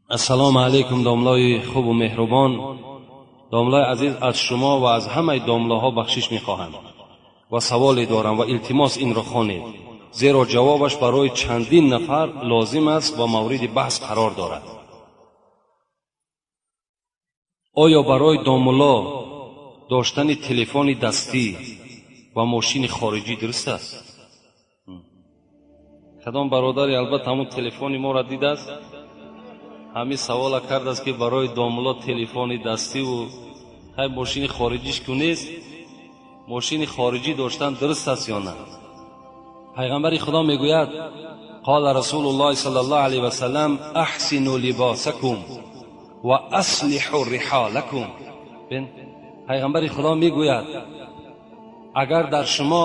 Ассалому алайкум, домлои хубу меҳрубон. Домлои азиз, аз шумо ва аз ҳамаи домлоҳо бахшиш мехоҳам ва саволе дорам ва илтимос инро хонед, зеро ҷавобаш барои чандин нафар лозим аст ва мавриди баҳс қарор дорад. Оё барои домулло доштани телефони дастӣ ва мошини хориҷӣ дуруст аст? Кадом бародаре албатта ҳамун телефони моро дидааст, ҳамин савола кардааст, ки барои домулло телефони дастиву хай мошини хориҷиш ку нест, мошини хориҷӣ доштан дуруст аст ё на? Пайғамбари Худо мегӯяд: қола Расулуллоҳи саллаллоҳу алайҳи васаллам: аҳсину либосакум ва аслиҳу риҳолакум. Пайғамбари Худо мегӯяд: агар дар шумо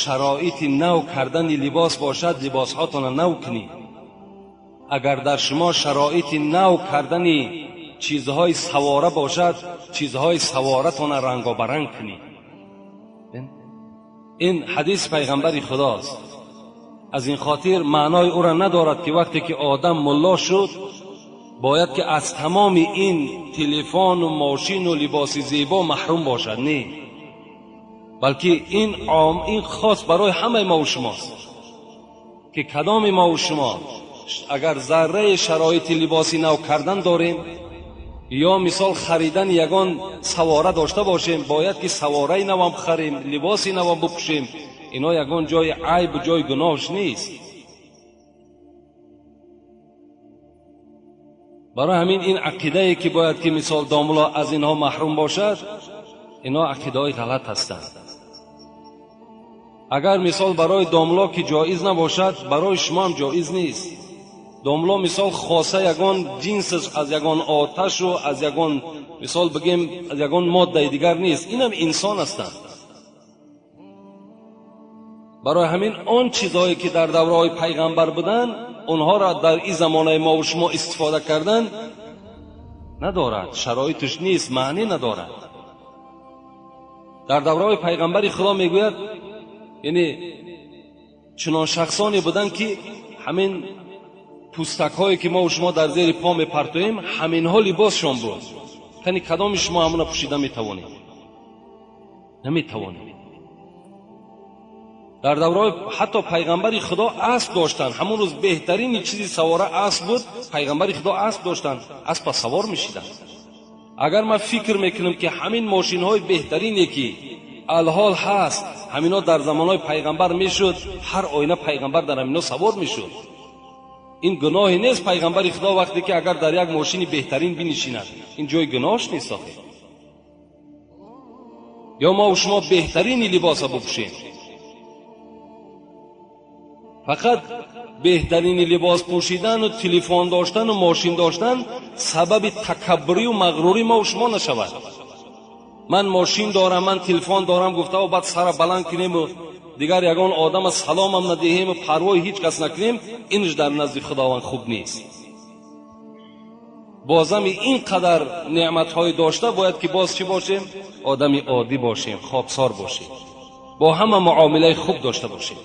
шароити нав кардани либос бошад, либосҳотонро нав кунед. Агар дар шумо шароити нав кардани чизҳои савора бошад, чизҳои саворатонро рангобаранг кунед. Ин ҳадис пайғамбари Худост. Аз ин хотир маънои ӯро надорад, ки вақте ки одам мулло шуд, бояд ки аз тамоми ин телефону мошину либоси зебо маҳрум бошад. Не, балки ин ин хос барои ҳамаи мову шумост, ки кадоми мову шумо агар зарраи шароити либоси нав кардан дорем ё мисол харидани ягон савора дошта бошем, бояд ки савораи навам харем, либоси навам бипӯшем. Ино ягон ҷои айб, ҷои гуноҳш нест. Барои ҳамин ин ақидае ки бояд ки мисол домулло аз инҳо маҳрум бошад, ино ақидаҳои ғалат ҳастанд. Агар мисол барои домулло ки ҷоиз набошад, барои шумо ҳам ҷоиз нест. Домулло мисол хоса ягон ҷинсаш аз ягон оташу аз ягон мисол бигем аз ягон моддаи дигар нест, инам инсон ҳастанд. Барои ҳамин он чизҳое ки дар давраҳои пайғамбар буданд, онҳоро дар ин замонаи мову шумо истифода кардан надорад, шароиташ нест, маънӣ надорад. Дар давраҳои пайғамбари Худо мегӯяд, яъне чунон шахсоне буданд, ки ҳамин пӯстакҳое ки мову шумо дар зери по мепартоем, ҳаминҳо либосшон буд. Яъне кадоми шумо ҳамона пӯшида метавонед? Наметавонед. Дар давраҳои ҳатто пайғамбари Худо асп доштанд. Ҳамон рӯз беҳтарини чизи савора асп буд. Пайғамбари Худо асп доштанд, аспа савор мешиданд. Агар ман фикр мекунам, ки ҳамин мошинҳои беҳтарине ки алҳол ҳаст, ҳамино дар замонҳои пайғамбар мешуд, ҳар оина пайғамбар дар ҳамино савор мешуд. Ин гуноҳе нест. Пайғамбари Худо вақте ки агар дар як мошини беҳтарин бинишинад, ин ҷои гуноҳш нест охир. Ё мову шумо беҳтарини либоса бипӯшем. Фақат беҳтарини либос пӯшидану телефон доштану мошин доштан сабаби такаббурию мағрурӣ мову шумо нашавад. Ман мошин дорам, ман телефон дорам гуфтаву баъд сара баланд кунему дигар ягон одама саломам надиҳему парвои ҳеҷ кас накунем, инш дар назди Худованд хуб нест. Бозами ин қадар неъматҳои дошта бояд ки боз чӣ бошем? Одами оддӣ бошем, хоксор бошем, бо ҳама муомилаи хуб дошта бошем.